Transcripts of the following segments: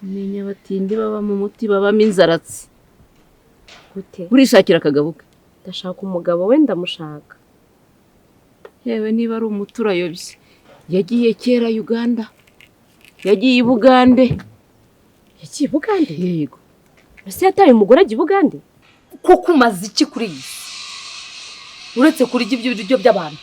Ni nyabatindi baba mu muti babamo inzaratsi. Gute? Urishakira akagabo ke. Ndashaka umugabo we, ndamushaka. Yewe niba ari umuti urayobye. Yagiye kera Uganda. Yagiye i Bugande. Yagiye i Bugande? Yego. Ese yataye umugore ajya i Bugande? Kuko umaze iki kuri iyi si? Uretse kurya ibyo biryo by'abantu.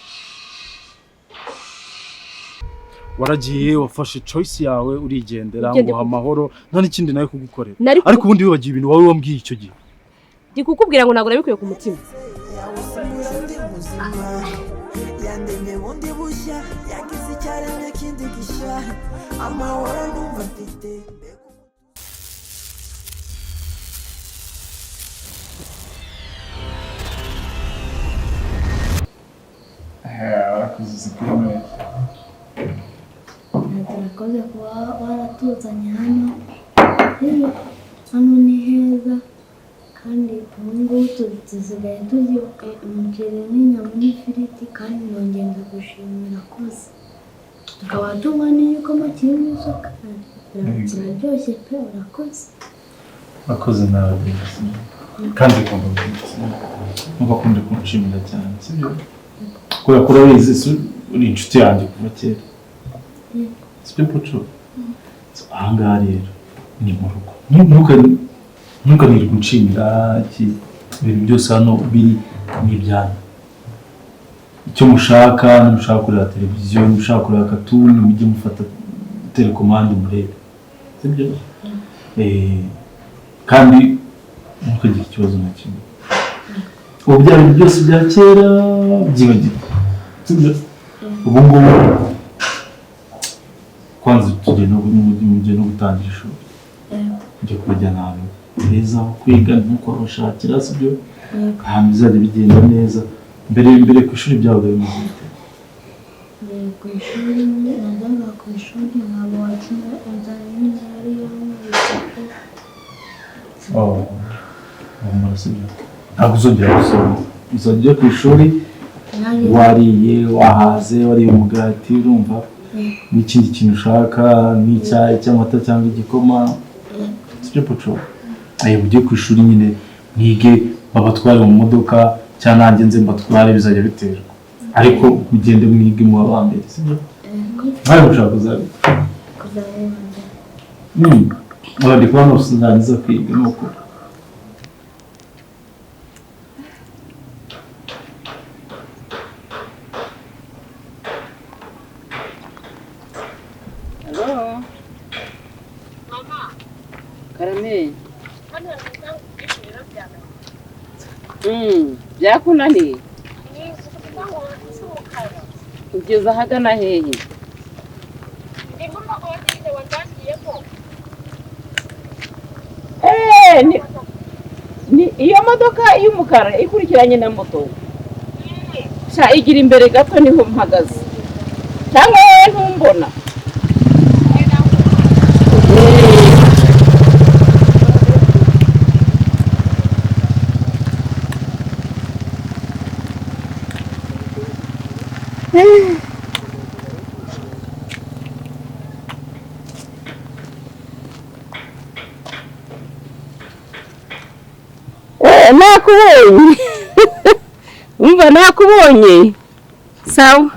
Waragiye wafashe choice yawe urigendera Ugende ngo amahoro nta n'ikindi nawe kugukorera. Nari Ariko ubundi wibagiwe ibintu wowe wambwiye icyo gihe. Ndi kukubwira ngo ntabwo nabikuye ku mutima. Yandemye bundi bushya yagize icyaremye kindi gishya amahoro numva mfite. Warakoze kuri Turakoze kuba waratuzanye hano. Hano ni heza kandi ubu ngubu dusigaye turya umuceri n'inyama n'ifiriti kandi nongeye ndagushimira kose. Tukaba tunywa n'igikoma kirimo isukari. Kiraryoshye pe, urakoze. Urakoze nawe kandi ugomba kundi kunshimira cyane, sibyo? Kubera ko urabizi uri inshuti yanjye kuva kera. Sibyo Pucu? Aha ngaha rero ni mu rugo. Ntukanirwe unshimira ibintu byose hano biri ni ibyanyu. Icyo mushaka, nimushaka kureba televiziyo, nimushaka kureba katuni, mujye mufata telekomande murebe. Sibyo? Kandi ntukagire ikibazo na kimwe. Ubu bya bintu byose bya kera byibagirwa. Sibyo? Ubu ngubu kwanza tugiye no gutangira ishuri. Njya kubajyana ahantu heza ho kwiga nkuko bashakira, sibyo? Ahantu bizajya bigenda neza. Mbere ku ishuri byabaga bimeze bite? Mbere ku ishuri najyaga ku ishuri nkaba uwa inzara nyine yari yankubise. Oh, sibyo? Ntabwo uzongera gusoma. Uzajya ujya ku ishuri wariye, wahaze, wariye umugati, urumva? N'ikindi kintu ushaka, nk'icyayi cy'amata cyangwa igikoma. Sibyo Pucu? Mujye ku ishuri nyine mwige, babatware mu modoka cyangwa nanjye nze mbatware, bizajya biterwa. Ariko mugende mwige mu ba mbere, sibyo? Nawe ushaka kuzaba? Kuzaba uwa mbere. Ndi kubona usangiza kwiga ni uko. Hello. Mama. Karame. Byakunaniye? Ugeze ahagana hehe? Ni iyo modoka y'umukara ikurikiranye na moto. Sha igira imbere gato niho mpagaze. Cyangwa wowe ntumbona. Nakubonye. Umva nakubonye. Sawa.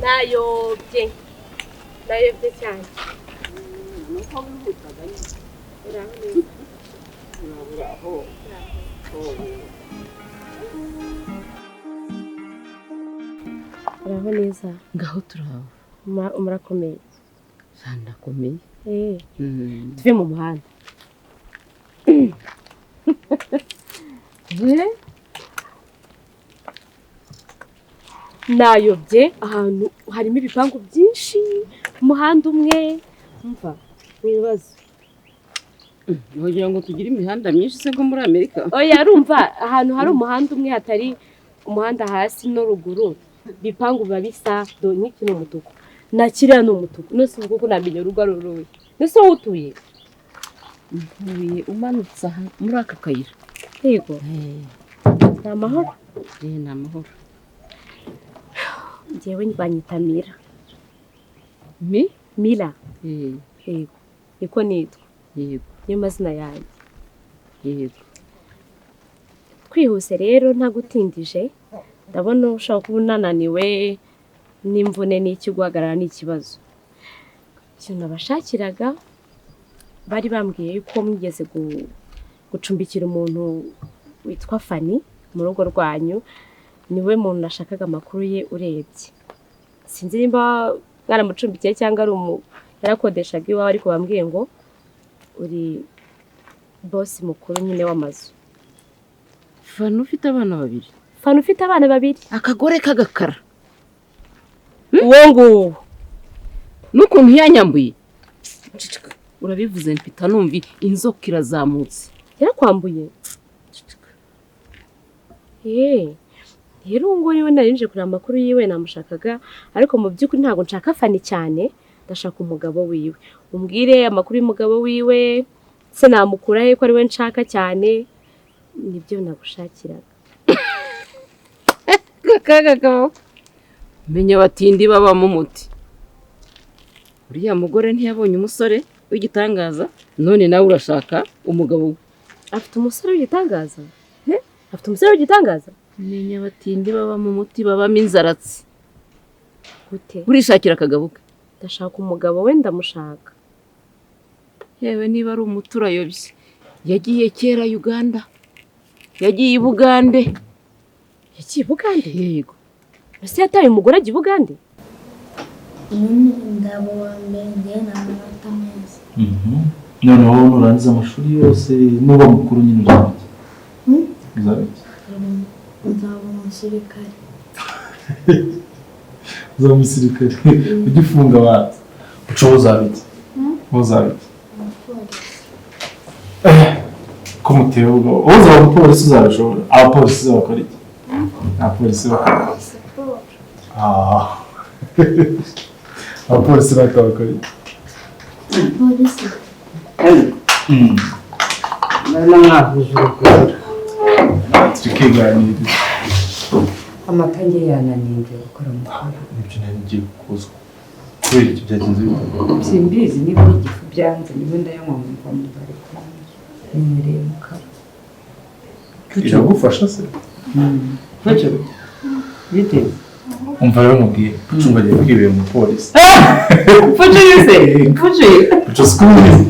Nayobye. Nayobye cyane. Uraho neza. Ngaho turaho. Murakomeye. Ndakomeye. Tuve mu muhanda. Nayobye ahantu harimo ibipangu byinshi, umuhanda umwe, umva ibibazo. Wagira ngo tugire imihanda myinshi se nko muri Amerika? Oya, arumva ahantu hari umuhanda umwe hatari umuhanda hasi no ruguru, ibipangu biba bisa nk'iki ni umutuku na kiriya ni umutuku, nose ubu kuko namenya urugo ari uruhe. Mbese wowe utuye? Ntuye umanutse aha muri aka kayira. Yego. Ni amahoro? Ni amahoro. Njyewe banyita Mira. Mi? Mira. Yego. Niko nitwa. Yego. Niyo mazina yanjye. Yego. Twihuse rero ntagutindije, ndabona ushobora kuba unananiwe n'imvune n'iki, guhagarara ni ikibazo. Ikintu nabashakiraga, bari bambwiye yuko mwigeze gucumbikira umuntu witwa Fani mu rugo rwanyu, niwe muntu nashakaga amakuru ye urebye. Sinzi nimba mwaramucumbikiye cyangwa ari yarakodeshaga iwawe, ariko bambwiye ngo uri bosi mukuru nyine w'amazu. Fani ufite abana babiri. Fani ufite abana babiri. Akagore k'agakara. Uwo nguwo. N'ukuntu yanyambuye. Urabivuze mpita numva inzoka irazamutse. Yarakwambuye? Rero uwo nguwo niwe nari nje kureba amakuru yiwe, namushakaga, ariko mu by'ukuri ntabwo nshaka Fani cyane, ndashaka umugabo wiwe. Umbwire amakuru y'umugabo wiwe, se namukura he ko ari we nshaka cyane, nibyo nagushakiraga. Kaga menya batindi babamo umuti. Uriya mugore ntiyabonye umusore w'igitangaza, none nawe urashaka umugabo we. Afite umusore w'igitangaza? Afite umusore w'igitangaza? Menya batindi babamo umuti, babamo inzaratsi. Gute? Urishakira akagabo ke? Ndashaka umugabo we, ndamushaka. Yewe niba ari umuti urayobye. Yagiye kera Uganda. Yagiye i Bugande. Yagiye i Bugande? Yego. Ese yataye umugore ajya i Bugande? Nyine ndaba uwa mbere, njyewe ni amanota meza. Noneho nurangiza amashuri yose nuba mukuru nyine uzaba iki? Uzaba iki? Nzaba umusirikare. Uzaba umusirikare ujya ufunga abantu. Uca uzaba iki? Uzaba iki? Umupolisi. Ko muteye ubwoba. Uzaba umupolisi uzabishobora. Abapolisi bakora iki? Abapolisi bakora iki? Siporo. Abapolisi bakora iki? Abapolisi. Barimo mwahuje urugwiro. Turi kwiganirira. Amata nge yananiye, ngiye gukora umukoro. Nibyo nari ngiye kuzwa. Kubera icyo byagenze bite? Simbizi niba ari igifu byanze, niba ndayanywa nkumva mu nda ari kwanjye. Ninywereye mukara. Iragufasha se? Pucu, bite? Umva rero mubwiye, Pucu ngo agiye kwibera umupolisi. Pucu yise? Pucu? Pucu sikubizi.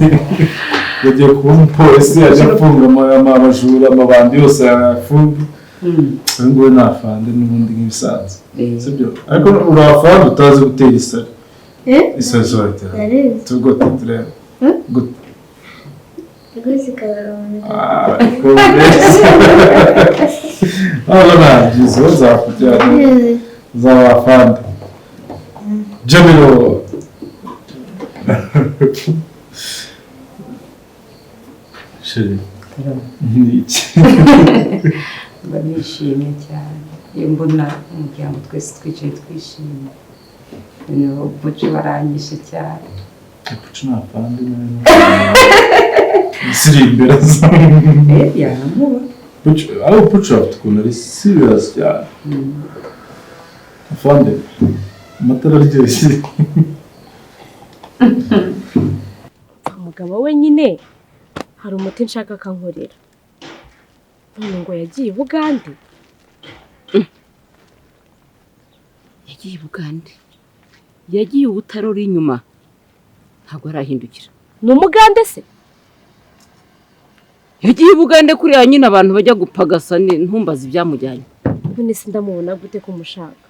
Yagiye kuba umupolisi, ajya afunga abajura, amabandi yose ayafunga. Uyu nguyu ni afande n'ubundi nk'ibisanzwe. Sibyo? Ariko uri afande utazi gutera isari. Isari zo bayitera. Ndarizi. Tugute turebe. Gute. Rwose ikazamanuka. Hano nta byiza uzakujyana. Uzaba afande. Jamilo. Chérie. Ni iki? Mba nishimye cyane iyo mbona umuryango twese twicaye twishimye. Noneho Pucu baranyishe cyane. Pucu ni afande ziri imbere za. Yaramuba. Pucu, ariko Pucu afite ukuntu ari serious cyane. Afande, amatara aryoshye. Umugabo we nyine hari umuti nshaka akankorera. None ngo yagiye i Bugande. Yagiye i Bugande. Yagiye ubutarori inyuma. Ntabwo arahindukira. Ni umugande se? Yagiye i Bugande kuriya nyine abantu bajya gupagasa ntumbaze ibyamujyanye. None se ndamubona gute kumushaka?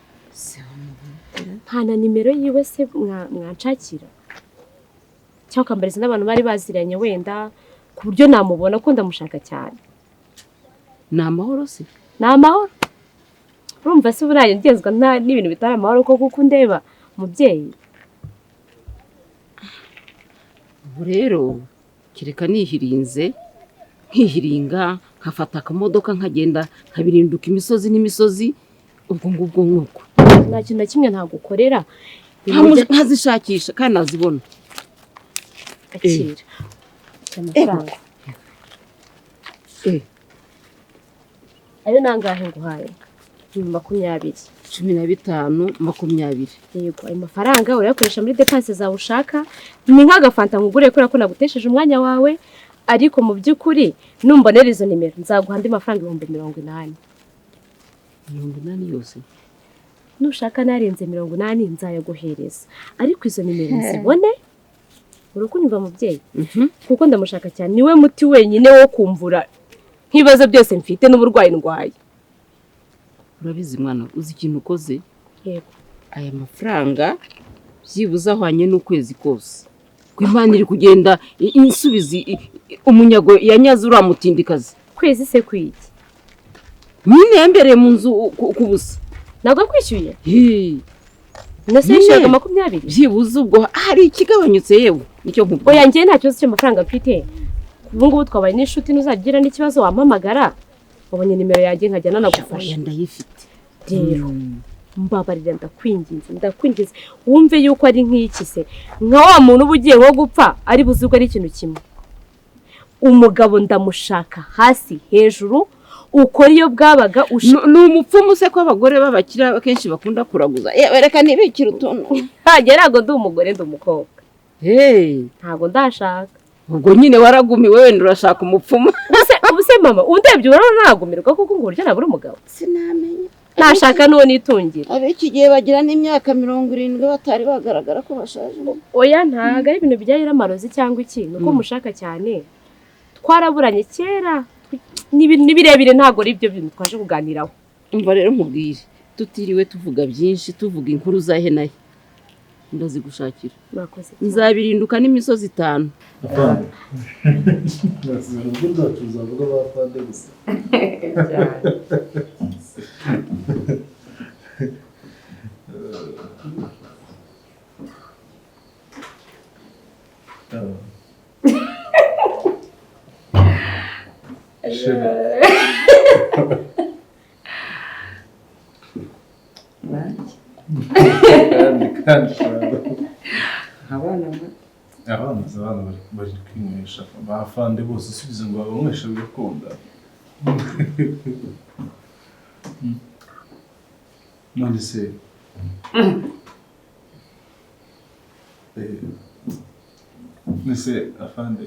Nta na nimero yiwe se mwanshakira? Cyangwa ukambariza n'abantu bari baziranye wenda ku buryo namubona ko ndamushaka cyane. Ni amahoro se? Ni amahoro. Urumva se buriya ngezwa n'ibintu bitari amahoro koko kuko ndeba umubyeyi. Ubu rero kereka nihirinze nkihiringa nkafata akamodoka nkagenda nkabirinduka imisozi n'imisozi, ubwo ngubwo nk'uko. Nta kintu na kimwe ntagukorera. Nkazishakisha kandi nazibona. Akira amafaranga. Ayo nangahe nguhaye? 20. 15 20. Yego, ayo mafaranga urayakoresha muri dépenses zawe ushaka, ni nk'agafanta nkugure kubera ko nagutesheje umwanya wawe, ariko mu by'ukuri numbonera izo nimero nzaguha andi mafaranga 80,000. 80 yose? Nushaka narenze 80 nzayaguhereza, ariko izo nimero nzibone. Urakunyumva mubyeyi? Kuko ndamushaka cyane, niwe muti wenyine wo kumvura nk'ibibazo byose mfite n'uburwayi ndwaye. Urabizi mwana, uzi ikintu ukoze? Yego. Aya mafaranga byibuze ahwanye n'ukwezi kose ko Imana iri kugenda insubiza umunyago yanyaze uriya mutindikazi. Kwezi se kwiki? Nyine yambereye mu nzu ku busa. Ntabwo akwishyuye? Hi. Nase yishyuraga 20? Byibuze ubwo hari ikigabanyutse yewe, nicyo nkubwira. Oya, njye nta kibazo cy'amafaranga mfite. Ubu ngubu twabaye n'inshuti, nuzagira n'ikibazo wampamagara, wabonye nimero yanjye nkajya nanagufasha. Oya, ndayifite. Rero mbabarira, ndakwinginze, ndakwinginze wumve yuko ari nk'iki se, nka wa muntu uba ugiye nko gupfa ari buzubwe ari ikintu kimwe. Umugabo ndamushaka hasi hejuru, ukora iyo bwabaga. Ni umupfumu se ko abagore b'abakira akenshi bakunda kuraguza? Yewe, reka ntibikire utuntu. Ntabwo ntabwo ndi umugore, ndi umukobwa. Ntabwo ndashaka. Ubwo nyine waragumiwe, wenda urashaka umupfumu. Ubu se mama, undebye urabona nagumirwa kuko ngo uburyo nabura umugabo? Sinamenya. Nashaka n'uwo nitungira. Ab'iki gihe bagira n'imyaka 70 batari bagaragara ko bashaje. Oya, ntabwo ari ibintu bijyanye n'amarozi cyangwa iki, ni uko mushaka cyane. Twaraburanye kera, ni birebire, ntabwo ari ibyo bintu twaje kuganiraho. Umva rero nkubwire, tutiriwe tuvuga byinshi, tuvuga inkuru za he na he, ndazigushakira. Murakoze cyane. Nzabirinduka n'imisozi 5. Afande, urugo rwacu ruzavuga abafande gusa. Cyane. Shema. Nanjye. Kandi shaka. Abana ba Abana bari kwinywesha abafande bose, usubize ngo babanyweshe bigakunda. None se nese afande,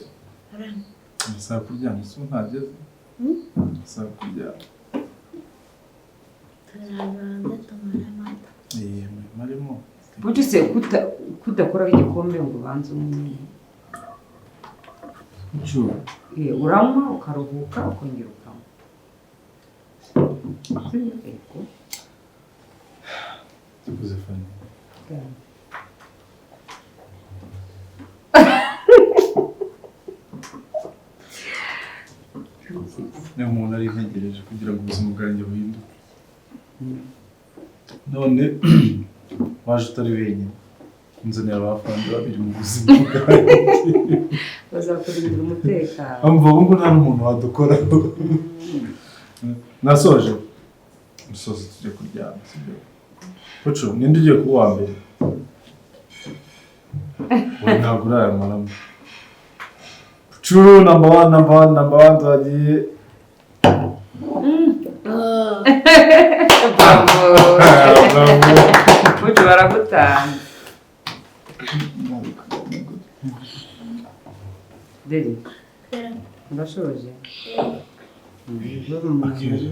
amasaha kuryama si ntageze? Amasaha kuryama. Turabanza tumara amata. Marimo. Burya se kudakoraho igikombe ngo ubanze unywe? Inshuro. Uranywa ukaruhuka ukongera ukanywa. Yego. Tukuze fani. Niyo umuntu ari ntegereje kugira ngo ubuzima bwanjye buhinduke. None waje utari wenyine, nzanira abafande babiri mu buzima bwanjye. Bazakurindira umutekano. Umva, ubu ngubu nta n'umuntu wadukoraho. Nasoje. Musoze tujye kuryama, sibyo? Pucu, ninde ugiye kuba uwa mbere? Ubu ntabwo urayamaramo. Pucu, number one, number one, number one, twagiye. Bravo. Bravo. Burya baragutanga. Deri, urashoje?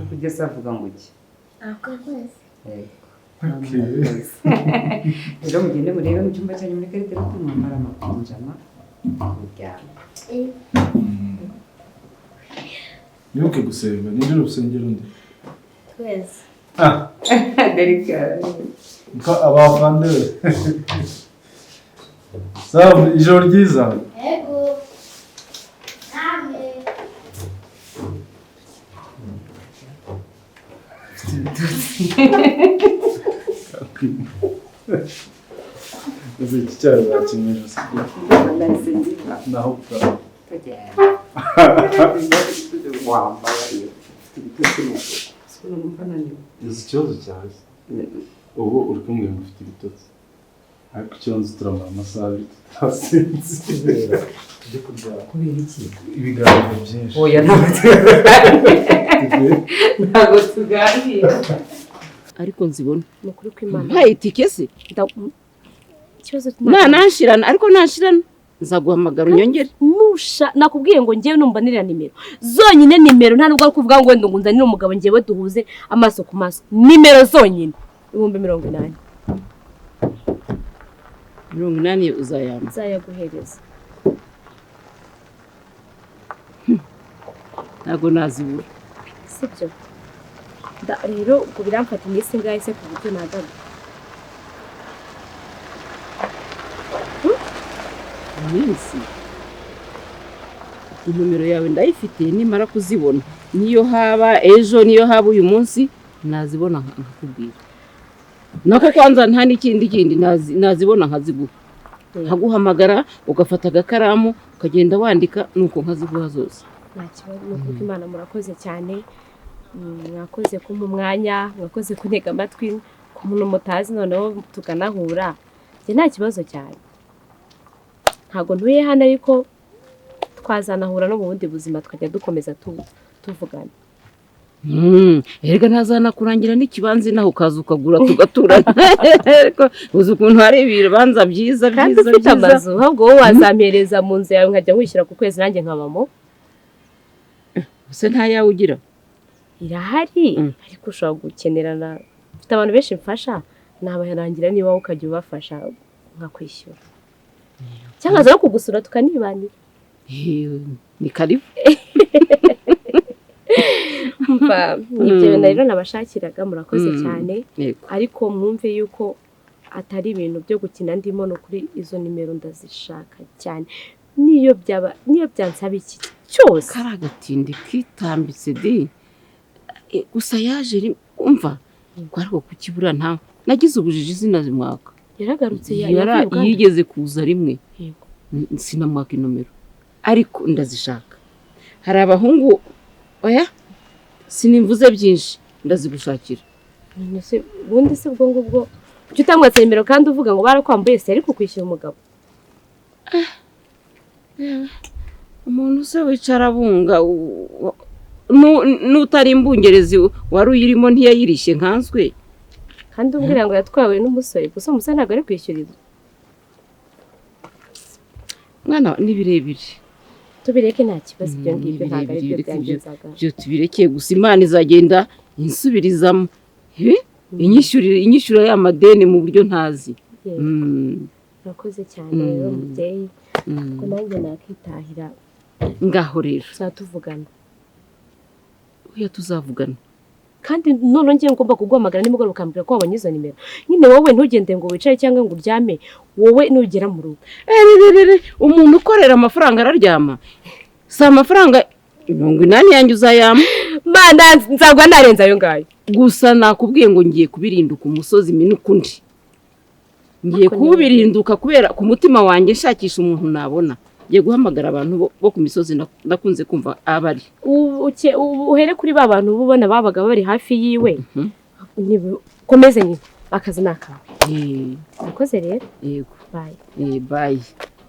Kugeza avuga ngo iki? Akoze. Yego. Okay. Rero mugende murebe mu cyumba cyanyu muri garde-robe mwambara amapinjama muryame. Nibuke gusenga, ninde uri busengere undi? Twese. Ah, Derika. ko abafande be. Sawa, ijoro ryiza. Yego. Namwe. Ese iki cyayi bakinywesha sibyo? Nahise ngiva. Naho ubwawe. Tugenda. Wambabariye. Ufite ibitotsi mu ntoki. Siko numva naniwe. Uzi ikibazo cyawe se? Ubu uri kumbwira ngo ufite ibitotsi. Ariko ikibazo, turamara amasaha 2 tutasinzira. Tujye kuryama. Kubera iki? Ibiganiro byinshi. Oya, ntabwo tuganira. Ariko nzibona. Ni ukuri kw'Imana. Mpaye itike se? Ikibazo. Nanashirana, ariko nashirana nzaguhamagara unyongere. Nusha nakubwiye ngo ngewe numva niriya nimero zonyine, nimero, nta nubwo ari kuvuga ngo wenda ngo nzanire umugabo ngewe duhuze amaso ku maso, nimero zonyine 80,000. 80 uzayamba? Nzayaguhereza. Ntabwo nazibura. Sibyo? Rero ubwo biramfata iminsi ingahe se ku buryo nagaruka? Iminsi, inomero yawe ndayifite, nimara kuzibona, niyo haba ejo, niyo haba uyu munsi, nazibona nkakubwira. Nako kwanza nta n'ikindi kindi, nazibona nkaziguha, nkaguhamagara, ugafata agakaramu ukagenda wandika, nuko nkaziguha zose. Nta kibazo, ni ukuri Imana. Murakoze cyane. Mwakoze kumpa umwanya, mwakoze kuntega amatwi ku muntu mutazi, noneho tukanahura. Njye nta kibazo cyane, ntabwo ntuye hano, ariko twazanahura no mu bundi buzima, tukajya dukomeza tuvugana. Erega ntazanakurangira n'ikibanza inaha, ukaza ukagura tugaturana. Ariko uzi ukuntu hari ibibanza byiza Kandi byiza ufite byiza. amazu, ahubwo wowe wazampereza mu nzu yawe nkajya wishyura ku kwezi, nanjye nkabamo. Ese nta yawe ugira? Irahari, ariko ushobora gukenerana, mfite abantu benshi mfasha, nabarangira niba wowe ukajya ubafasha nkakwishyura, cyangwa nkaza no kugusura tukanibanira. Ni karibu. Umva, ni ibyo bintu rero nabashakiraga, murakoze cyane. Ariko mwumve yuko atari ibintu byo gukina ndimo, ni ukuri izo nimero ndazishaka cyane, niyo byaba, niyo byansaba iki cyose. Kari agatindi kitambitse di. Gusa yaje umva ko ariko kukibura, nta nagize ubujiji sinazimwaka. Yaragarutse Yara yavuye Uganda? Yigeze kuza rimwe. Sinamwaka inomero, ariko ndazishaka. Hari abahungu, oya, sinimvuze byinshi, ndazigushakira. None se ubundi se ubwo ngubwo kuki utamwatse nimero kandi uvuga ngo barakwambuye se ariko kwishyura umugabo? Umuntu se wicara abunga n'utari imbungerezi wari uyirimo ntiyayirishye nkanswe? Kandi umbwira ngo yatwawe n'umusore, gusa umusore ntabwo ari kwishyura inzu. Mwana, ni birebire. Tubireke, nta kibazo, ibyo ngibyo ntabwo ari byo Birebire, byangizaga. Ibyo tubirekeye, gusa Imana izagenda insubirizamo. Inyishyurire, inyishyura ya madeni mu buryo ntazi. Yego. Urakoze cyane rero mubyeyi, ubwo nanjye nakitahira. Ngaho rero. Tuzatuvugana. Oya, tuzavugana. Kandi none ngiye ngomba kuguhamagara nimugoroba ukambwira ko wabonye izo nimero nyine, wowe ntugende ngo wicare cyangwa ngo uryame, wowe nugera mu rugo. Erererere, umuntu ukorera amafaranga araryama? Si amafaranga 80 yanjye uzayampa? Mana, nzagwa narenze ayo ngayo. Gusa nakubwiye ngo ngiye kubirinduka umusozi minuka undi, ngiye Ariko ni- kuwubirinduka kubera ku mutima wanjye nshakisha umuntu nabona. Ngiye guhamagara abantu bo ku misozi nakunze kumva abari. Uhere kuri ba bantu uba ubona babaga bari hafi yiwe. Komeze nyine, akazi ni akawe. Urakoze rero. Yego. Bye. Bye,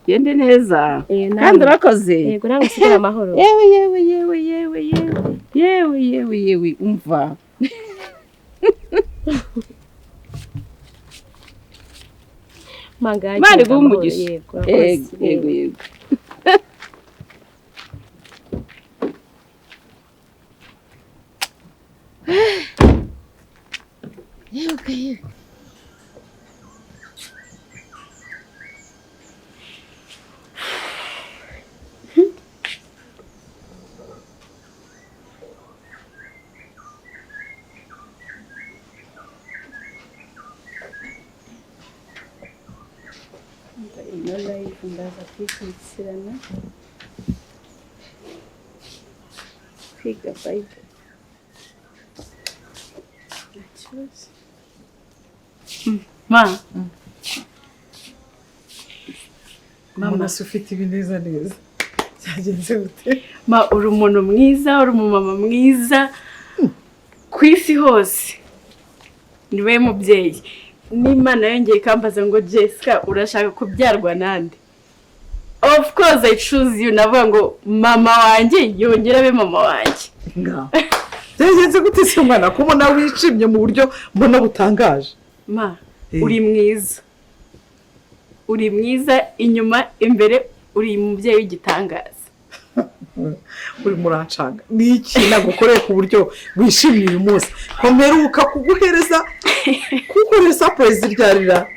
gende neza. Nawe. Kandi urakoze. Yego, nawe usigare amahoro. Yewe, yewe, yewe, yewe, yewe, yewe, yewe, yewe, umva. Manga. Imana iguhe umugisha. Yego, urakoze. Yego, yego, yego. Yewe, yewe. Ino live ndaza kuyikurikirana, kwiga Bible, nta kibazo. Ma. Mama se, ufite ibineza neza, byagenze gute? Ma, uri umuntu mwiza, uri umumama mwiza ku isi hose, ni we mubyeyi. N'Imana yongeye ikambaza ngo: "Jessica, urashaka kubyarwa nande?" Of course I choose you. Navuga ngo mama wanjye yongere abe mama wanjye. Ngaho byagenze gute se mwana, ko ubona wishimye mu buryo mbona butangaje? Ma, uri mwiza, uri mwiza inyuma, imbere, uri umubyeyi w'igitangaza. Uri murancanga. Ni iki nagukoreye ku buryo wishimiye uyu munsi, ko mperuka kuguhereza kugukorera surprise ryarira?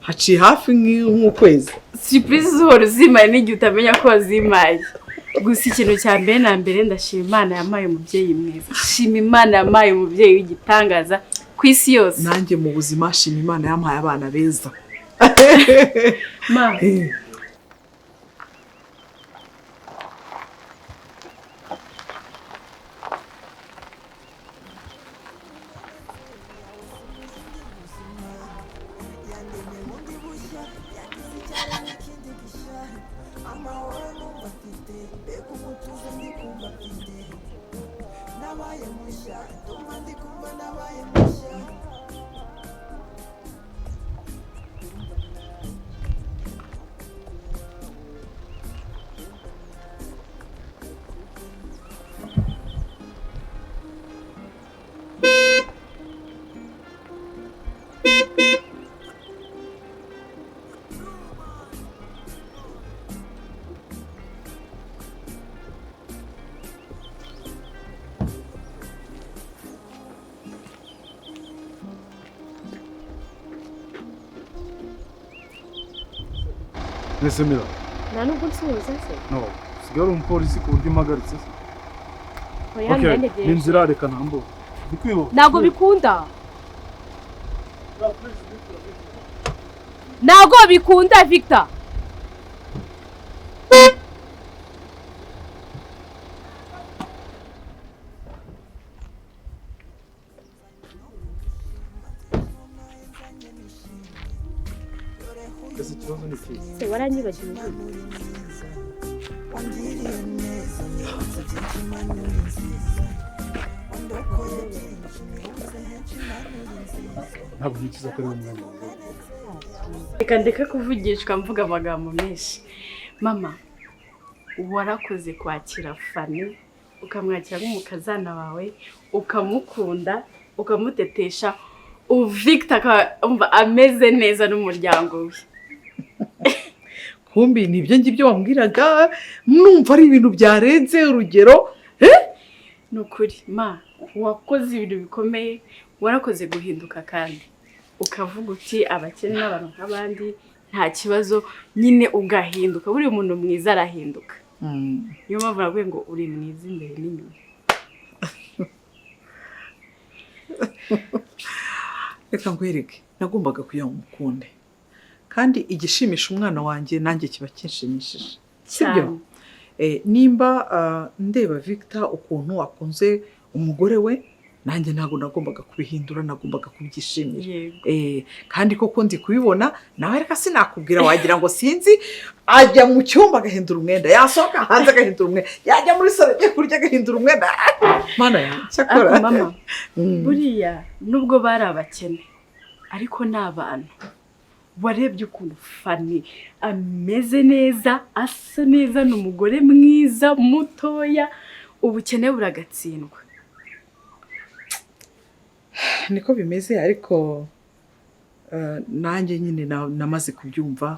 Haciye hafi nk'ukwezi. Surprise uhora uzimaye n'igihe utamenya ko wazimaye. Gusa ikintu cya mbere na mbere, ndashima Imana yampaye umubyeyi mwiza. Shima Imana yampaye umubyeyi w'igitangaza ku isi yose. Nanjye mu buzima shima Imana yampaye abana beza. Ma. Amahoro numva mfite, mbega umutuzo ndi kumva mfite! Nabaye mushya, ndumva ndi kumva nabaye mushya. Mwese mira. Nta nubwo nsuhuza se? No, usigaye uri umupolisi ku buryo umpagaritse se? Oya. Okay, Ndantegereje. ni inzira, reka ntambuke. Ndi kwihuta. Ntabwo bikunda, ntabwo bikunda, Victor. Ese ikibazo ni ikihe? Se waranyibagiwe? Wangiriye neza, nibutse byinshi, Imana uri nziza. Wandokoye byinshi, nibutse henshi, Imana uri nziza. Ntabwo nkikiza ko ari wo mwanya wawe. Reka ndeke kuvugishwa mvuga amagambo menshi. Mama, warakoze kwakira Fani, ukamwakira nk'umukazana wawe, ukamukunda, ukamutetesha. Ubu Victor akaba umva ameze neza n'umuryango we. Kumbi ni ibyo ngibyo wambwiraga, numva ari ibintu byarenze urugero. Ni ukuri ma, wakoze ibintu bikomeye. Warakoze guhinduka kandi ukavuga uti abakene n'abantu nk'abandi, nta kibazo nyine, ugahinduka. Buriya umuntu mwiza arahinduka. Niyo mpamvu navuye ngo uri mwiza imbere n'inyuma. Reka nkwereke, nagombaga kugira ngo umukunde, kandi igishimisha umwana wanjye nanjye kiba kinshimishije, sibyo? Cyane. Nimba ndeba Victor ukuntu akunze umugore we, nanjye ntabwo nagombaga kubihindura, nagombaga kubyishimira. Kandi koko ndi kubibona nawe. Reka sinakubwira, wagira ngo sinzi. Ajya mu cyumba agahindura umwenda, yasohoka hanze agahindura umwenda, yajya muri salo agiye kurya agahindura umwenda. Mana yanjye, cyakora. Ariko mama, buriya nubwo bari abakene ariko ni abantu. Warebye ukuntu Fani ameze neza, asa neza, ni umugore mwiza mutoya. Ubukene buragatsindwa. Niko bimeze, ariko nanjye nyine namaze kubyumva.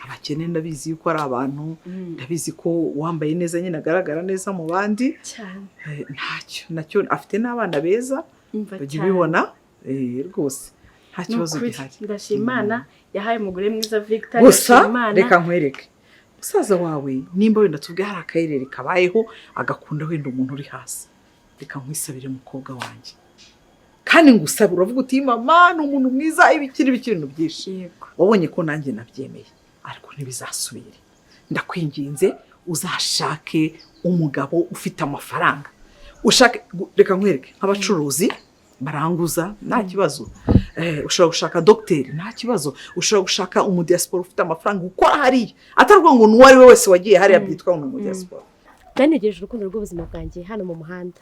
Abakene ndabizi yuko ari abantu, ndabizi ko uwambaye neza nyine agaragara neza mu bandi. Cyane. Ntacyo nacyo, afite n'abana beza. Umva. Ujya Cyane. ubibona, rwose nta kibazo Ni ukuri, gihari. Ndashima Imana yahaye umugore mwiza Victor. Gusa Ndashima Imana. reka nkwereke, musaza wawe nimba wenda tuvuge hari akayerere kabayeho, agakunda wenda umuntu uri hasi, reka nkwisabire mukobwa wanjye, kandi ngusabe. Uravuga uti mama ni umuntu mwiza, ibiki n'ibiki, ibintu byinshi. Wabonye ko nanjye nabyemeye, ariko ntibizasubire. Ndakwinginze, uzashake umugabo ufite amafaranga, ushake, reka nkwereke, nk'abacuruzi baranguza nta kibazo. Ushobora gushaka dogiteri nta kibazo, ushobora gushaka umudiyasipora ufite amafaranga ukora hariya, atari ukuvuga ngo n'uwo ari we wese wagiye hariya byitwa ngo ni umudiyasipora. Ntanegereje urukundo rw'ubuzima bwanjye hano mu muhanda.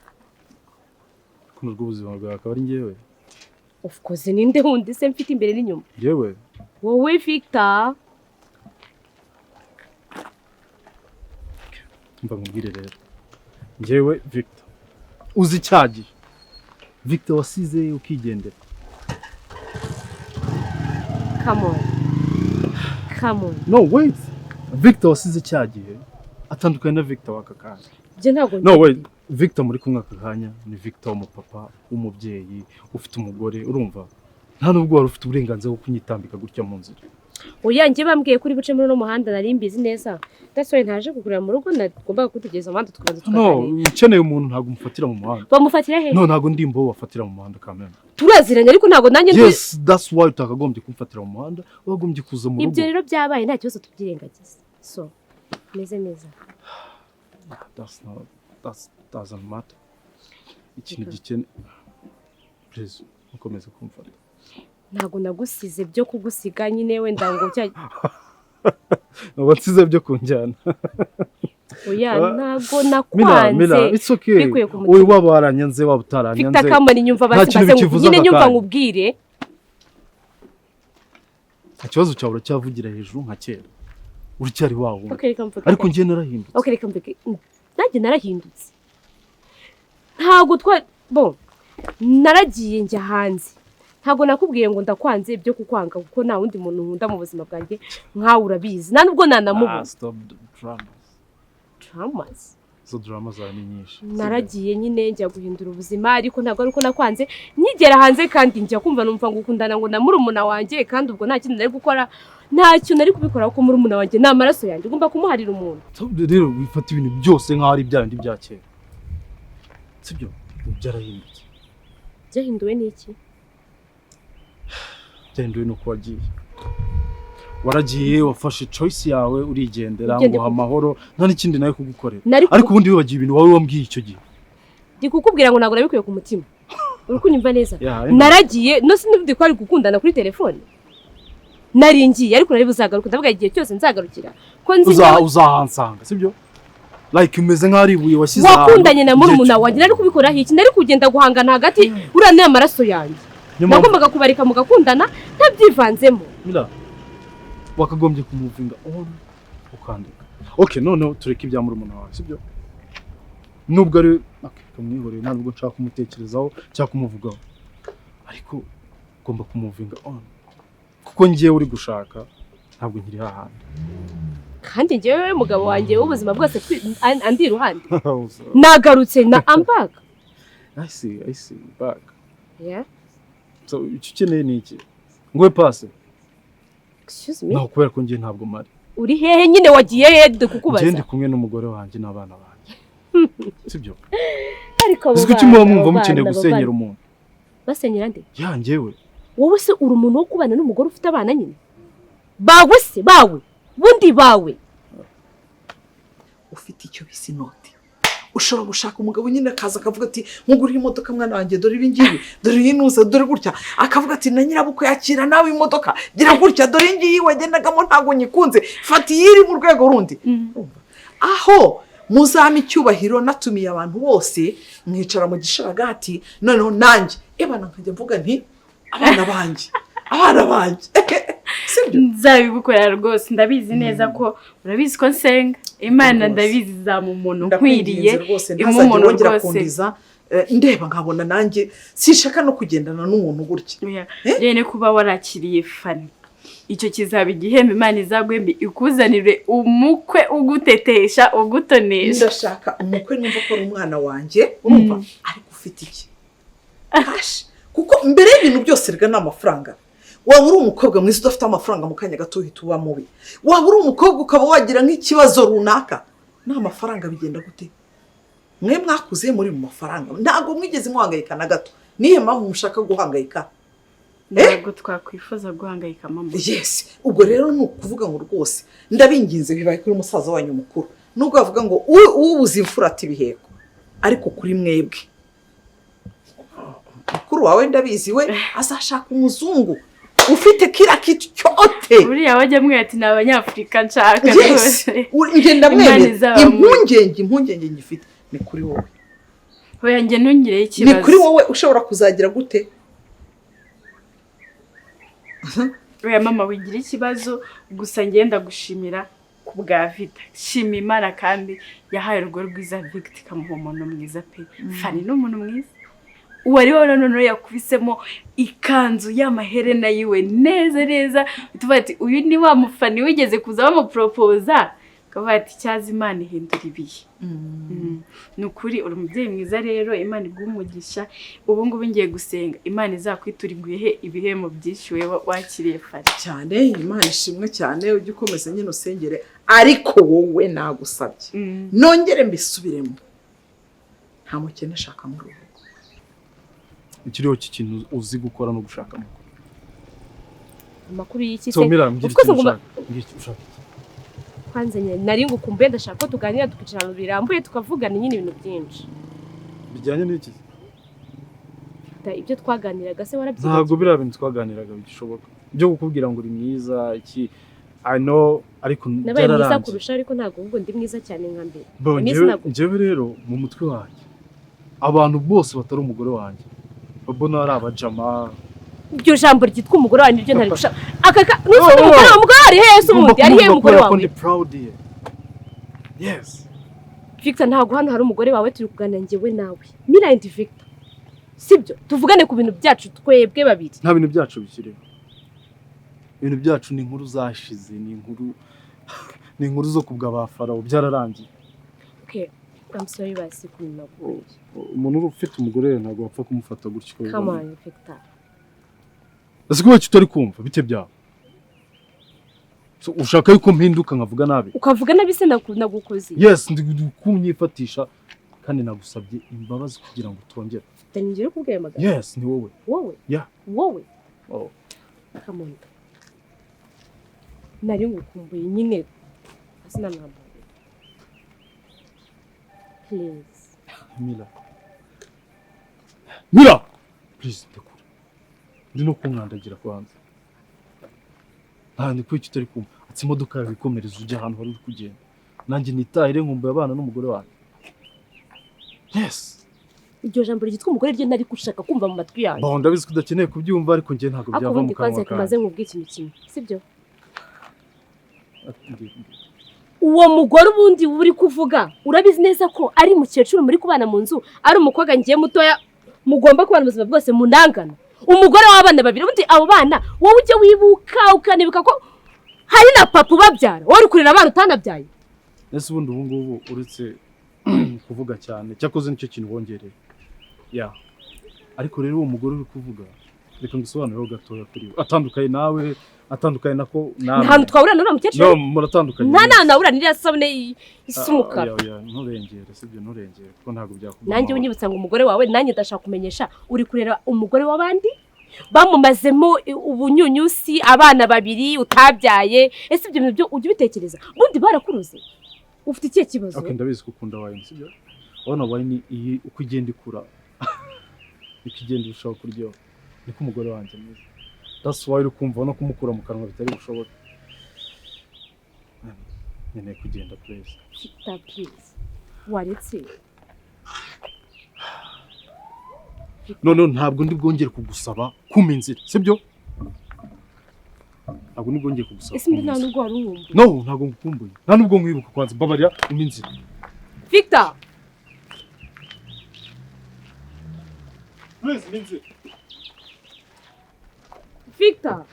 Urukundo rw'ubuzima bwawe akaba ari njyewe? Of course, ninde wundi se mfite imbere n'inyuma? Yewe? Wowe, Victor. Mva nkubwire rero, njyewe Victor uzi cyagihe, Victor wasize ukigendera. Come on, come on. No, wait, Victor wasize cyagihe atandukanye na Victor w'aka kanya. Ibyo ntabwo. No, wait, Victor muri kumwe aka kanya ni Victor w'umupapa, w'umubyeyi, ufite umugore. Urumva, nta nubwo wari ufite uburenganzira bwo kunyitambika gutya mu nzira. Oya, njye bambwiye ko uri buce muri uno muhanda, nari mbizi neza. That's why ntaje kugurira mu rugo, nagombaga kutegereza umuhanda tukabanza No, tukaganira. ukeneye umuntu ntabwo umufatira mu muhanda. Bamufatira he? No, ntabwo ndi imbobo bafatira mu muhanda kamena. Turaziranye, ariko ntabwo nanjye ndi. Yes, that's why utakagombye kumfatira mu muhanda, wagombye kuza mu rugo. Ibyo rero byabaye, nta kibazo, tubyirengagiza. So meze neza. That's not, that's doesn't matter. Ikintu gikene, please, ntukomeze kumfata. Ntabwo nagusize byo kugusiga nyine, wenda ngo cya Ntabwo nsize byo kunjyana. Oya. Ah. Ntabwo Mila, Mila, nakwanze it's okay. bikuye ku Wowe mutima. waba waranyanze, waba utaranyanze, Victor Kamani, nyumva. nta Basi kintu base bikivuze nyine aka nyumva kanya. nkubwire. Nta kibazo cyawe, uracyavugira hejuru nka kera, uracyari wa wundi. Okay, reka mvuge. Ariko njye narahindutse. Okay, reka mvuge, nanjye narahindutse. Ntabwo twa bo naragiye njya hanze, ntabwo nakubwiye ngo ndakwanze ibyo kukwanga, kuko nta wundi muntu nkunda mu buzima bwanjye nkawe, urabizi, nta nubwo nanamubona. Ah, stop the dramas. Traumas? Izo drama zawe ni nyinshi. Naragiye nyine njya guhindura ubuzima, ariko ntabwo ari uko nakwanze. Nkigera hanze kandi njya kumva numva ngo ukundana ngo na murumuna wanjye, kandi ubwo nta kintu nari gukora, nta kintu nari kubikora, kuko murumuna wanjye ni amaraso yanjye, ugomba kumuharira umuntu. So, rero wifata ibintu byose nk'aho ari bya bindi bya kera, sibyo? Ubu byarahindutse. Byahinduwe n'iki? Byahinduwe nuko wagiye, waragiye, wafashe choice yawe, urigendera. Ibyo ndi Nguha amahoro, nta n'ikindi nawe kugukorera. Nari Ariko ubundi wibagiwe ibintu wowe wambwiye icyo gihe? Ndi kukubwira ngo ntabwo nabikuye ku mutima, uri kunyumva neza? Yeah, I know. Naragiye no sinzi ko ari gukundana kuri telefone, nari ngiye ariko nari buzagaruka, ndavuga igihe cyose nzagarukira ko nzi Uzahansanga, sibyo? Like umeze nk'aho ari ibuye washyize ahantu Wakundanye na igihe murumuna wanjye, nari kubikoraho iki? Nari kugenda guhangana hagati? Uriya ni amaraso yanjye. Niyo mpamvu- Nagombaga kubareka mugakundana ntabyivanzemo. Mila, wakagombye kumuvinga on ukandika. Okay, noneho tureke ibya murumuna wawe, sibyo? Nubwo ari okay, kamwihoreye, nta nubwo nshaka kumutekerezaho cyangwa kumuvugaho, ariko ugomba kumuvinga on, kuko ngewe uri gushaka ntabwo nkiri hahandi. Kandi njyewe mugabo wanjye w'ubuzima bwose andi iruhande, nagarutse na ambaga. I see, I see, back. Yeah. So icyo ukeneye ni iki? Nguhe pase? Excuse me? No, kubera ko ngewe ntabwo mari. Uri hehe nyine? Wagiye hehe? Ndi Ngewe kukubaza. ndi kumwe n'umugore wanjye n'abana banjye, sibyo? Ariko abo Uzi kuki muba bana, mwumva abo mukeneye bana, abo gusenyera bana. umuntu? Basenyera nde? Ya, njyewe. Wowe se uri umuntu wo kubana n'umugore ufite abana nyine bawe se, bawe bundi bawe? Ufite icyo bise inoti, ushobora gushaka umugabo nyine akaza akavuga ati: "Nkugurire imodoka mwana wanjye, dore ibi ngibi, dore iyi nuza, dore gutya." Akavuga ati: "Na nyirabukwe yakira nawe imodoka, gira gutya, dore iyi ngiyi wagendagamo ntabwo nyikunze, fata iyi iri mu rwego rundi." Urumva? Aho muzampa icyubahiro natumiye abantu bose, mwicara mu gisharagati, noneho nanjye ebana nkajya mvuga nti: "Abana banjye, abana banjye." Sibyo? Nzabigukorera rwose, ndabizi neza ko urabizi ko nsenga Imana. Rwose. Ndabizi izaba umuntu Ndakwinginze nkwiriye, rwose, impa ntazajye umuntu wongera rwose. kundiza, ndeba nkabona nanjye sinshaka no kugendana n'umuntu gutya. Oya, Eh? rero kuba warakiriye Fani, icyo kizaba igihembo Imana izaguhembe, ikuzanire umukwe ugutetesha, ugutonesha. Ndashaka umukwe numva ko ari umwana wanjye, urumva, ariko ufite iki cash, kuko mbere y'ibintu byose rega ni amafaranga. Waba uri umukobwa mwiza udafite amafaranga, mu kanya gato uhita uba mubi. Waba uri umukobwa ukaba wagira nk'ikibazo runaka, nta mafaranga bigenda gute? Mwe mwakuze muri mu mafaranga, ntabwo mwigeze muhangayika na gato. Niyo mpamvu mushaka guhangayika? Ntabwo twakwifuza guhangayika, mama. Yes, ubwo rero ni ukuvuga ngo rwose ndabinginze, bibaye kuri musaza wanyu mukuru, nubwo bavuga ngo ubuze imfura ati ibiheko, ariko kuri mwebwe mukuru wawe ndabizi we azashaka umuzungu ufite kila kitu cyote. Buriya wajya mwira ati: "Ni Abanyafurika nshaka." Yes. Rwose. Ngenda Imana mwemera. izabamure. Impungenge ngifite ni kuri wowe. Oya, njye ntungireho ikibazo. Ni kuri wowe, ushobora kuzagira gute? Oya mama, wigira ikibazo. Gusa ngenda gushimira ku bwa Vida. Shima Imana kandi yahaye urugo rwiza Victor, ikamuha umuntu mwiza pe. Fani ni umuntu mwiza. Uwo ari we noneho yakubisemo ikanzu y'amaherena yiwe neza neza, tuvuga ati uyu ni wa mufani wigeze kuza bamuporopoza, ukavuga ati cyaza Imana ihindura ibihe. Ni ukuri uri umubyeyi mwiza rero, Imana iguhe umugisha. Ubu ngubu ngiye gusenga Imana izakwitura iguhe ibihembo byinshi wewe wakiriye Fani. Cyane, Imana ishimwe cyane. Ujye ukomeza nyine usengere, ariko wowe nagusabye nongere mbisubiremo, nta mukene ashaka muri ubu rugo. Ikiriho cy'ikintu uzi gukora no gushaka amakuru. Amakuru y'iki se? So Mira, mbwira Of course ikintu ngomba- ushaka. Mbwira icyo ushaka iki. Kwanza nyine nari ngukumbuye, ndashaka ko tuganira, tukicara ahantu birambuye, tukavugana nyine ibintu byinshi. Bijyanye n'iki? Ibyo twaganiraga se warabyibagiwe? Ntabwo biriya bintu twaganiraga bigishoboka. Byo kukubwira ngo uri mwiza iki, I know, ariko Nabaye mwiza byararangiye. kurusha, ariko ntabwo ahubwo ndi mwiza cyane nka mbere. Bo, Iminsi njyewe njyewe rero mu mutwe wanjye abantu bose batari umugore wanjye babona ari abajama. Iryo jambo ryitwa umugore wawe niryo ntari gushaka. Aka ka n'usundi umugore wawe, umugore ari hehe se ubundi? Ari hehe umugore Ko wawe? ndi proud ye. Yes. Victor, ntabwo hano hari umugore wawe, turi kuganira njyewe nawe. Mira and Victor. Sibyo? Tuvugane ku bintu byacu twebwe babiri. Nta bintu byacu bikiriho. Ibintu byacu ni inkuru zashize, ni inkuru zo kubwa ba Farawo, byararangiye. Okay. I'm sorry basi kunaguye. Umuntu uri ufite umugore rero ntabwo wapfa kumufata gutyo uko Come wiboneye. on, Victor. Ese kuba utari kumva bite byawe? So, ushaka yuko mpinduka nkavuga nabi? Ukavuga nabi se nagukoze? Yes, ndi kumyifatisha kandi nagusabye imbabazi kugira ngo utongere. Ngiye kubwira ayo magambo. Yes, ni wowe. Wowe? Yeah. Wowe? Oh. Come on. Nari ngukumbuye nyine. Asinamwambaye. Please. Mira. Mira! Please, ndekura. Ndi no kunkandagira kwanza. Nta ni kuki utari kumva. Ati imodoka yawe ikomereza ujya ahantu wari uri kugenda. Nanjye nitahire, nkumbuye abana n'umugore wanjye. Yes. Iryo jambo ryitwa umugore ryo ntari gushaka kumva mu matwi yanjye. Bon, ndabizi ko udakeneye kubyumva, ariko njye ntabwo Ariko byava mu ubundi kanwa kwanza tumaze kanjye. nkubwira ikintu kimwe, sibyo? Ati, Uwo mugore ubundi uri kuvuga, urabizi neza ko ari mukecuru muri kubana mu nzu, ari umukobwa ngiye mutoya, mugomba kubana ubuzima bwose munangana. Umugore w'abana babiri, ubundi abo bana wowe ujye wibuka ukanibuka ko hari na papa ubabyara, wowe uri kurera abana utanabyaye. Ese ubundi ubu ngubu uretse kuvuga cyane, cyakoze nicyo kintu wongereye. Ya. Ariko rero uwo mugore uri kuvuga, reka ngusobanureho gatoya kuri we. Atandukanye nawe, atandukanye nako nawe. Nta hantu twahurira n'uriya mukecuru. No, muratandukanye. Nta n'ahantu nahurira n'iriya sabune isa umukara. Ah, oya, oya, nturengere, sibyo, nturengere kuko ntabwo byakugwa. Nanjye unyibutsa ngo umugore wawe, nanjye ndashaka kumenyesha uri kurera umugore w'abandi bamumazemo ubunyunyusi, abana babiri utabyaye. Ese ibyo bintu byo ujya ubitekereza? Ubundi barakuruze, ufite ikihe kibazo? Okay, ndabizi ko ukunda wine, sibyo? Urabona wine iyi uko igenda ikura niko igenda irushaho kuryoha, niko umugore wanjye ameze. That's why uri kumva no kumukura mu kanwa bitari bushoboke. Nkeneye kugenda, please. Victor, please, waretse. Noneho ntabwo ndi bwongere kugusaba kumpa inzira, sibyo? Ntabwo ndi bwongere kugusaba Ese mbi kumpa nta inzira. nubwo wari uwumbuye? No, ntabwo ngukumbuye, nta nubwo nkwibuka kwanza. Mbabarira, umpa inzira. Victor. Please, umpa inzira. Victor.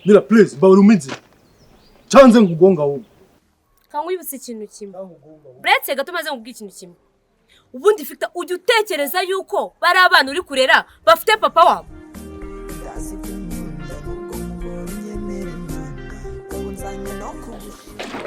Mira, please, mbabarira, umpa inzira cyanze nkugonga wowe. Kankwibutsa ikintu kimwe, buretse gato maze nkubwire ikintu kimwe. Ubundi Victor, ujya utekereza yuko bari abana uri kurera bafite papa wabo? Ndazi ko unkunda nubwo nkubona, unyemere mwana, ubu nzanye no kugushima.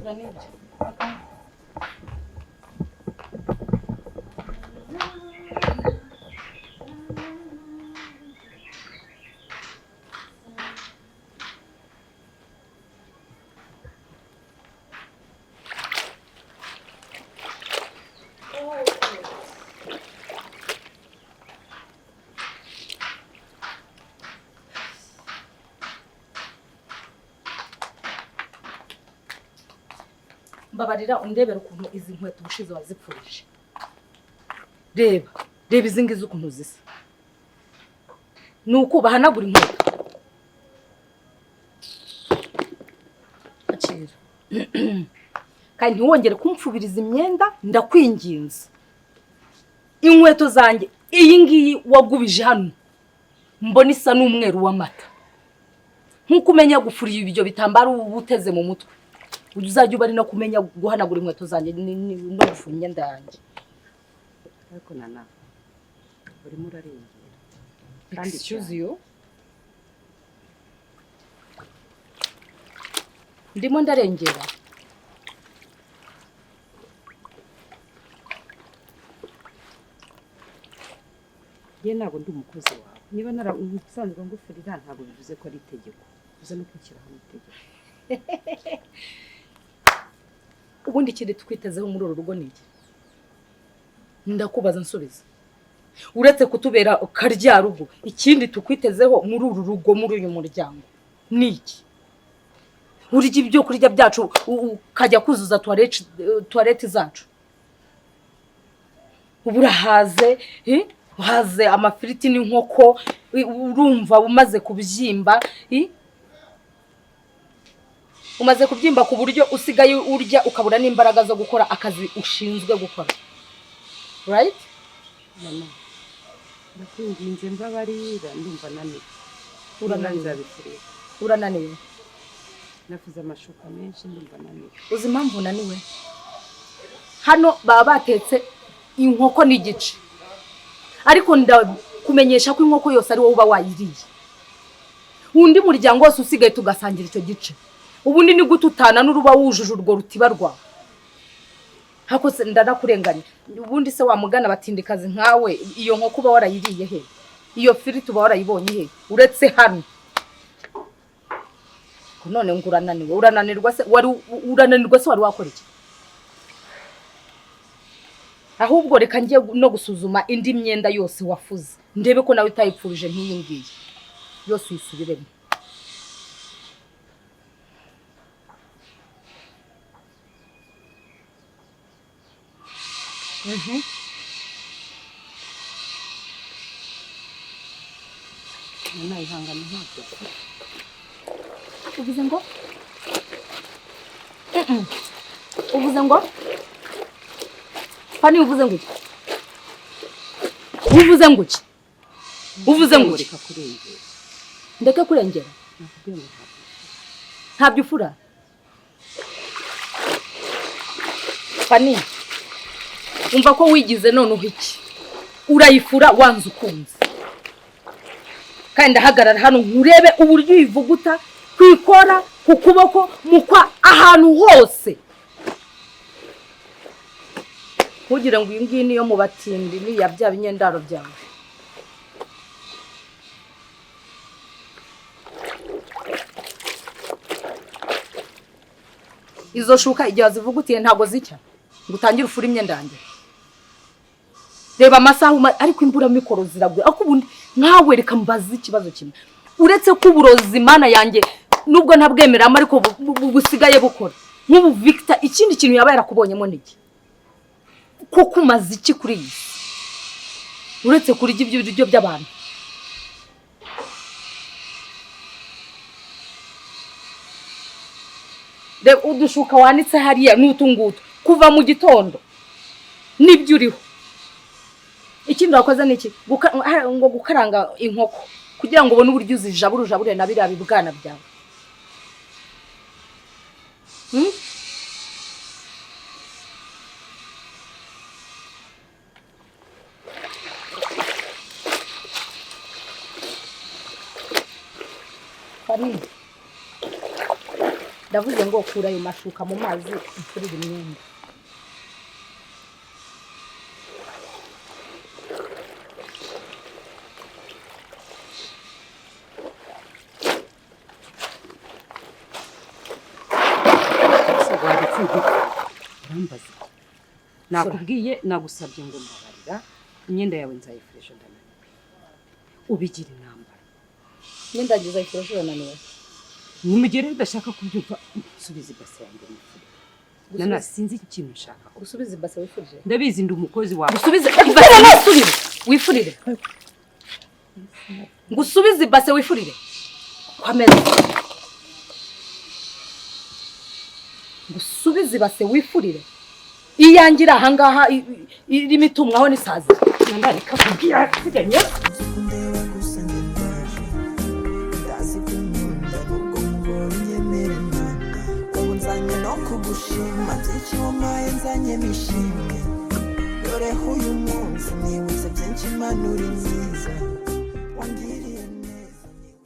Ndafura n'ibyo. Mbabarira undebera ukuntu izi nkweto ubushize wazipfurije. Reba, reba izi ngizi ukuntu zisa. Ni uko bahanagura inkweto. Akira. Kandi ntiwongere kumfubiriza imyenda, ndakwinginze. Inkweto zanjye iyi ngiyi wagubije hano mbona isa n'umweru w'amata. Nkuko umenya gufurira ibyo bitambaro uba uteze mu mutwe, uzajya uba ari no kumenya guhanagura inkweto zanjye no gufura imyenda yanjye. Ariko Nana, urimo urarengera. Kandi Excuse you. Ndimo ndarengera. Ye ntabwo ndi umukozi wawe. Niba narasanzwe ngufurira ntabwo bivuze ko ari itegeko. Uza no kunshyiraho itegeko. Ubundi ikindi twitezeho muri uru rugo ni iki? Ndakubaza nsubiza. Uretse kutubera karya rugo, ikindi tukwitezeho muri uru rugo, muri uyu muryango ni iki? Urya ibyo kurya byacu ukajya kuzuza toilette zacu. Ubu urahaze, uhaze amafiriti n'inkoko, urumva umaze kubyimba, umaze kubyimba ku buryo usigaye urya ukabura n'imbaraga zo gukora akazi ushinzwe gukora. Right? Mama, ndakwinginze mbabarira, ndumva naniwe. Urananiwe. Urananiwe. Nafuze amashuka menshi ndumva naniwe. Uzi impamvu unaniwe? Hano baba batetse inkoko n'igice. Ariko ndakumenyesha ko inkoko yose ari wowe uba wayiriye. Undi muryango wose usigaye tugasangira icyo gice. Ubundi ni gute utana n'uruba wujuje urwo rutiba rwawe? Hako se ndanakurenganya. Ubundi se wamugana batindikazi nkawe, iyo nkoko uba warayiriye he? Iyo firiti uba warayibonye he? Uretse hano. None ngo urananiwe, urananirwa se wari urananirwa se wari wakora iki? Ahubwo reka ngiye no gusuzuma indi myenda yose wafuze, ndebe ko nawe utayipfurije nk'iyi ngiyi. Yose uyisubiremo. Nana, ihangane ntabwo. Uvuze ngo? Uvuze ngo? Fani, uvuze ngo iki? Uvuze ngo iki? Uvuze ngo iki? Reka kurengera. Ndeke kurengera? Nakubwiye ngo ntabwo. Ntabyo ufura? Fani, umva ko wigize none iki? Urayifura wanze ukunze. Kandi ndahagarara hano nkurebe uburyo uyivuguta kwikora ku kuboko mukwa ahantu hose. Kugira ngo iyi ngiyi niyo mu batindi ni ya bya binyendaro byawe. Izo shuka igihe wazivugutiye ntabwo zicya ngo utangire ufure imyenda yanjye. Reba amasaha ariko imbura mikoro ziraguye. Ariko ubundi nkawe reka mbaze ikibazo kimwe. Uretse ko uburozi Mana yanjye nubwo ntabwemeramo ariko busigaye bukora. Nk'ubu Victor ikindi kintu yaba yarakubonyemo ni iki? Ko kumaze iki kuri iyi si? Uretse kurya ibyo biryo by'abantu. Reba udushuka wanitse hariya n'utungutu kuva mu gitondo nibyo uriho. Ikindi wakoze ni iki? Ngo gukaranga inkoko kugira ngo ubone uburyo uzijabura ujabure na biriya bibwana byawe. Fani, Ndavuze ngo kura ayo mashuka mu mazi umfurire imyenda. Waretse urambaza? Nakubwiye, nagusabye ngo mbabarira, imyenda yawe nzayifurisha, ndananiwe, ubigira intambara. Imyenda yanjye uzayifurisha urananiwe? Nimugere udashaka kubyumva, subiza ibase yanjye nifurire. Nana, sinzi ikintu nshaka. Gusubiza ibase wifurije? Ndabizi, ndi umukozi wawe. Gusubize ibase nifurire, wifurire. Ngusubize ibase wifurire kwameza. Ngusubize ibase wifurire. Iyanjye iri ahangaha irimo itumwaho n'isazi. Ndareka kubwira nsigaye. Ndeba gusa njye ndaje, ndazi ko unkunda nubwo mugora unyemere mwana. Ubu nzanye no kugushima byinshi wampaye, nzanye nishimwe. Dore uyu munsi nibutse byinshi, Imana uri nziza wangiriye.